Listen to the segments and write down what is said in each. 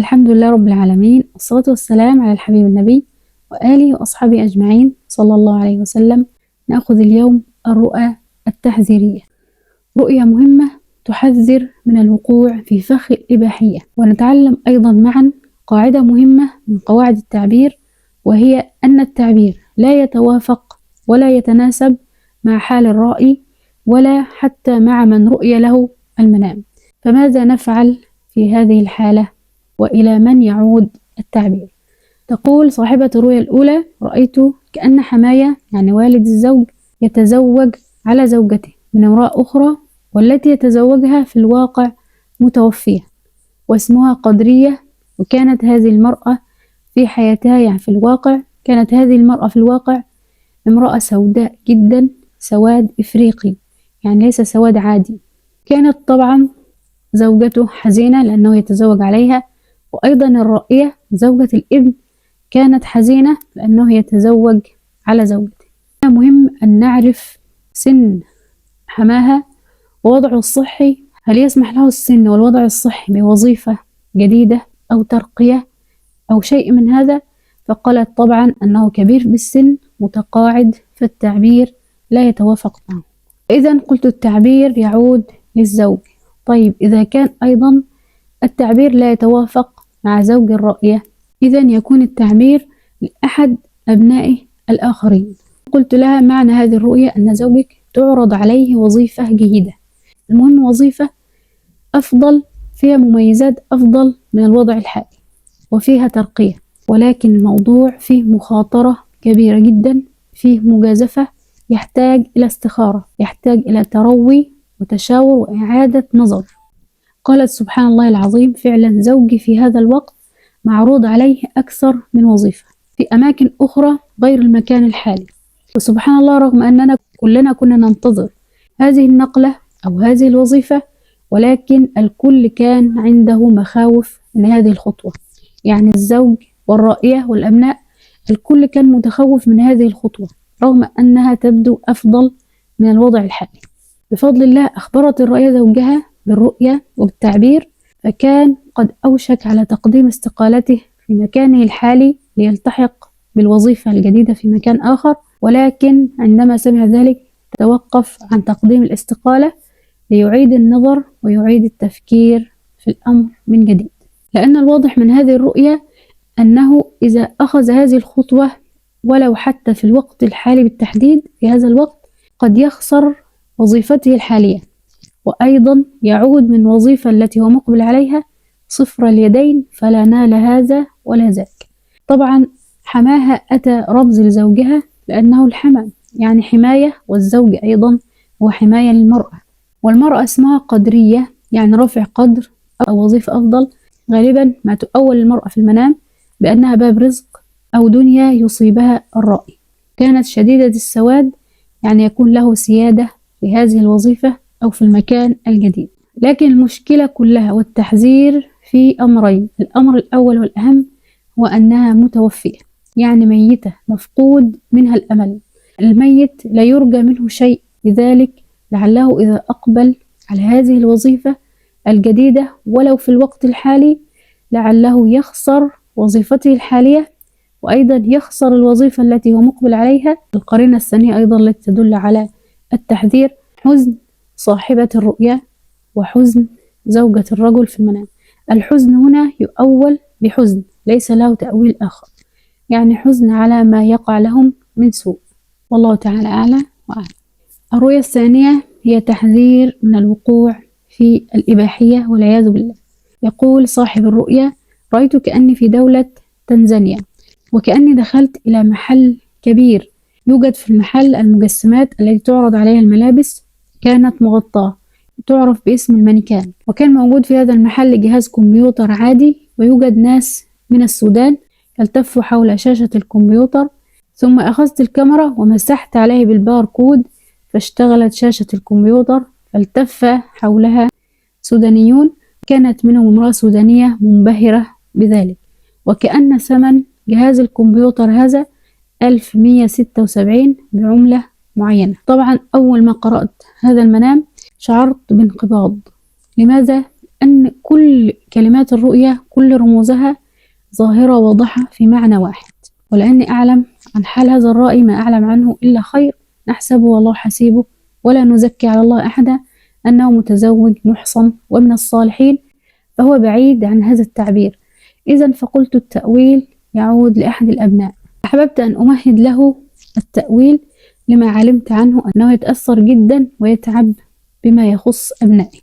الحمد لله رب العالمين، والصلاة والسلام على الحبيب النبي وآله وأصحابه أجمعين صلى الله عليه وسلم. نأخذ اليوم الرؤى التحذيرية، رؤية مهمة تحذر من الوقوع في فخ الإباحية، ونتعلم أيضا معا قاعدة مهمة من قواعد التعبير، وهي أن التعبير لا يتوافق ولا يتناسب مع حال الرائي ولا حتى مع من رؤي له المنام. فماذا نفعل في هذه الحالة وإلى من يعود التعبير؟ تقول صاحبة الرؤيا الأولى: رأيت كأن حماية، يعني والد الزوج، يتزوج على زوجته من امرأة أخرى، والتي يتزوجها في الواقع متوفية واسمها قدرية، وكانت هذه المرأة في حياتها، يعني في الواقع كانت هذه المرأة في الواقع امرأة سوداء جدا، سواد إفريقي، يعني ليس سواد عادي. كانت طبعا زوجته حزينة لأنه يتزوج عليها، وأيضا الرائية زوجة الابن كانت حزينة لأنه يتزوج على زوجته. مهم أن نعرف سن حماها ووضعه الصحي، هل يسمح له السن والوضع الصحي بوظيفة جديدة أو ترقية أو شيء من هذا؟ فقالت طبعا أنه كبير بالسن متقاعد، فالتعبير لا يتوافق معه. إذا قلت التعبير يعود للزوج. طيب إذا كان أيضا التعبير لا يتوافق مع زوج الرائية، إذا يكون التعبير لأحد أبنائه الآخرين. قلت لها معنى هذه الرؤية أن زوجك تعرض عليه وظيفة جيدة، المهم وظيفة أفضل فيها مميزات أفضل من الوضع الحالي وفيها ترقية، ولكن الموضوع فيه مخاطرة كبيرة جدا، فيه مجازفة، يحتاج إلى استخارة، يحتاج إلى تروي وتشاور وإعادة نظر. قالت سبحان الله العظيم، فعلا زوجي في هذا الوقت معروض عليه أكثر من وظيفة في أماكن أخرى غير المكان الحالي، وسبحان الله رغم أننا كلنا كنا ننتظر هذه النقلة أو هذه الوظيفة، ولكن الكل كان عنده مخاوف من هذه الخطوة، يعني الزوج والرائية والأبناء الكل كان متخوف من هذه الخطوة رغم أنها تبدو أفضل من الوضع الحالي. بفضل الله أخبرت الرائية زوجها بالرؤية وبالتعبير، فكان قد أوشك على تقديم استقالته في مكانه الحالي ليلتحق بالوظيفة الجديدة في مكان آخر، ولكن عندما سمع ذلك توقف عن تقديم الاستقالة ليعيد النظر ويعيد التفكير في الأمر من جديد، لأن الواضح من هذه الرؤية أنه إذا أخذ هذه الخطوة ولو حتى في الوقت الحالي بالتحديد في هذا الوقت قد يخسر وظيفته الحالية، وأيضا يعود من وظيفة التي هو مقبل عليها صفر اليدين، فلا نال هذا ولا ذاك. طبعا حماها أتى رمز لزوجها لأنه الحمى، يعني حماية، والزوج أيضا هو حماية للمرأة، والمرأة اسمها قدرية يعني رفع قدر أو وظيفة أفضل. غالبا ما تؤول المرأة في المنام بأنها باب رزق أو دنيا يصيبها الرأي. كانت شديدة السواد، يعني يكون له سيادة في هذه الوظيفة أو في المكان الجديد. لكن المشكلة كلها والتحذير في أمرين، الأمر الأول والأهم هو أنها متوفية، يعني ميتة مفقود منها الأمل، الميت لا يرجى منه شيء، لذلك لعله إذا أقبل على هذه الوظيفة الجديدة ولو في الوقت الحالي لعله يخسر وظيفته الحالية، وأيضا يخسر الوظيفة التي هو مقبل عليها. القرينة الثانية أيضا التي تدل على التحذير حزن صاحبة الرؤيا وحزن زوجة الرجل في المنام. الحزن هنا يؤول بحزن ليس له تأويل آخر، يعني حزن على ما يقع لهم من سوء، والله تعالى أعلى وأعلم. الرؤيا الثانية هي تحذير من الوقوع في الإباحية والعياذ بالله. يقول صاحب الرؤيا: رأيت كأني في دولة تنزانيا، وكأني دخلت إلى محل كبير، يوجد في المحل المجسمات التي تعرض عليها الملابس، كانت مغطاة تعرف باسم المانيكان، وكان موجود في هذا المحل جهاز كمبيوتر عادي، ويوجد ناس من السودان يلتفوا حول شاشة الكمبيوتر. ثم أخذت الكاميرا ومسحت عليه بالباركود فاشتغلت شاشة الكمبيوتر، فالتف حولها سودانيون، كانت منهم امرأة سودانية منبهرة بذلك، وكأن ثمن جهاز الكمبيوتر هذا 1176 بعملة معينة. طبعا أول ما قرأت هذا المنام شعرت بانقباض. لماذا؟ أن كل كلمات الرؤية كل رموزها ظاهرة واضحة في معنى واحد. ولأني أعلم عن حال هذا الرأي ما أعلم عنه إلا خير، نحسبه والله حسيبه ولا نزكي على الله أحدا، أنه متزوج محصن ومن الصالحين، فهو بعيد عن هذا التعبير. إذا فقلت التأويل يعود لأحد الأبناء. أحببت أن أمهد له التأويل لما علمت عنه أنه يتأثر جدا ويتعب بما يخص أبنائه،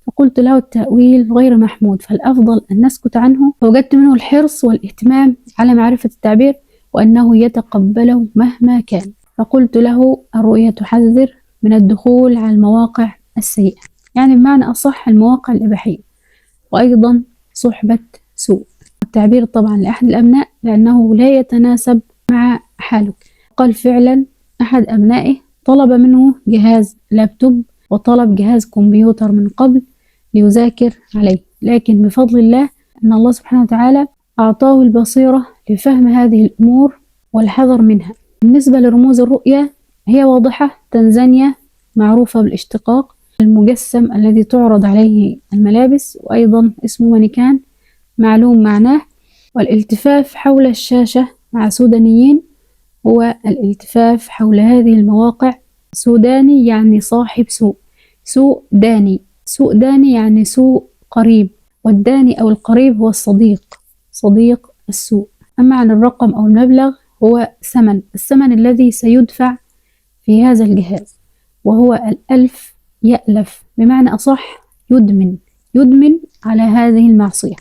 فقلت له التأويل غير محمود، فالأفضل أن نسكت عنه. فوجدت منه الحرص والاهتمام على معرفة التعبير وأنه يتقبله مهما كان. فقلت له الرؤية تحذر من الدخول على المواقع السيئة، يعني بمعنى أصح المواقع الإباحية، وأيضا صحبة سوء. التعبير طبعا لأحد الأبناء لأنه لا يتناسب مع حاله. قال فعلا أحد أبنائه طلب منه جهاز لابتوب وطلب جهاز كمبيوتر من قبل ليذاكر عليه، لكن بفضل الله أن الله سبحانه وتعالى أعطاه البصيرة لفهم هذه الأمور والحذر منها. بالنسبة لرموز الرؤية هي واضحة، تنزانيا معروفة بالاشتقاق، المجسم الذي تعرض عليه الملابس، وأيضا اسمه مانيكان معلوم معناه. والالتفاف حول الشاشة مع سودانيين هو الالتفاف حول هذه المواقع. سوداني يعني صاحب سوء، سوء داني، سوء داني يعني سوء قريب، والداني أو القريب هو الصديق، صديق السوء. أما عن الرقم أو المبلغ هو ثمن، الثمن الذي سيدفع في هذا الجهاز، وهو الألف يألف، بمعنى أصح يدمن، يدمن على هذه المعصية.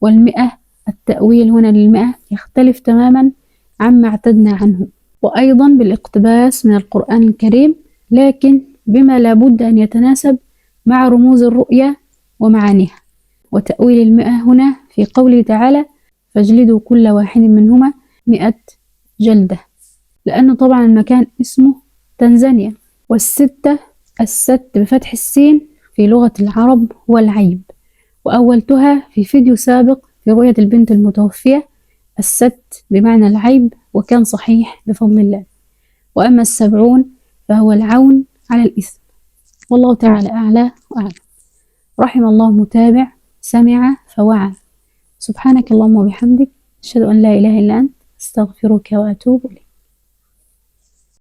والمئة، التأويل هنا للمئة يختلف تماما عما اعتدنا عنه، وأيضا بالاقتباس من القرآن الكريم، لكن بما لابد أن يتناسب مع رموز الرؤية ومعانيها. وتأويل المئة هنا في قوله تعالى فاجلدوا كل واحد منهما 100 جلدة، لأنه طبعا المكان اسمه تنزانيا. والستة، الست بفتح السين في لغة العرب هو العيب، وأولتها في فيديو سابق في رؤية البنت المتوفية الست بمعنى العيب، وكان صحيح بفضل الله. وأما 70 فهو العون على الإثم. والله تعالى أعلى وأعلم. رحم الله متابع سمع فوعى. سبحانك اللهم وبحمدك، أشهد أن لا إله إلا أنت، أستغفرك وأتوب إليك.